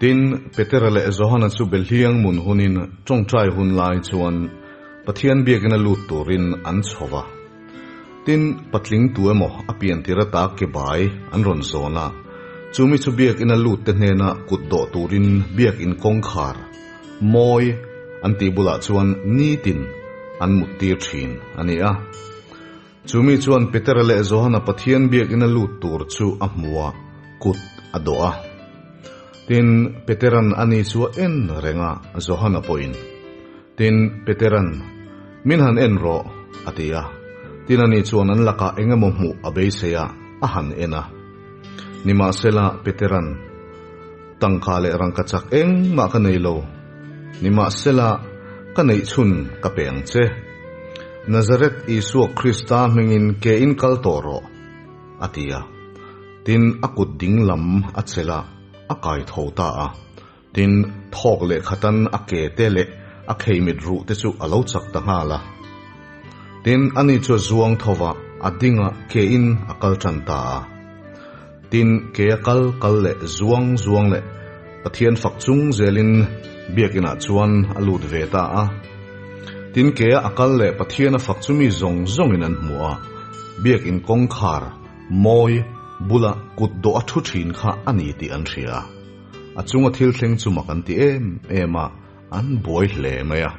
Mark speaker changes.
Speaker 1: Tin, Petera leh Johana chu Belhliang mun hunin tawngtai hun lai chuan Pathian biakina lut turin an chho va. Tin, patling tu emaw a pian tir ata ke bai an rawn zawn a, chumi chu biakina lut te hnena kut dawh turin biakin kawngkhar mawi an tih bulah chuan nitin an mut tir thin a ni a. Chumi chuan Petera leh Johana Pathian biakina lut tur chu a hmu a, kut a dawh a. Tin, Peteran ani chu a en reng a, Johana pawhin. Tin, Peteran, Min han en rawh, a ti a. Tin, ani chuan an lakah eng emaw hmuh a beisei a, a han en a. Nimahsela, Peteran, Tangka leh rangka chak engmah ka nei lo. Nimahsela, ka neih chhun ka pe ang che. Nazareth Isua Krista hmingin ke in kal tawh rawh, a ti a. Tin, a kut ding lam a chelh a, a kai tho ta a. Tin, thawk leh khatan a ke te leh a kheimit ruh te chu a lo chak ta nghal a. Tin, ani chu a zuang tho va, a ding a, ke in a kal tan ta a. Tin, ke a kal kal leh zuang zuang leh Pathian fak chung zelin biakinah chuan a lut ve ta a. Tin, ke a a kal leh Pathian a fak chu mi zawng zawngin an hmu a, biakin kawngkhar mawi bula kut dawh a thu thin kha a ni tih an hria. A chunga thil thleng chu mak an ti em em a, an buai hle mai a.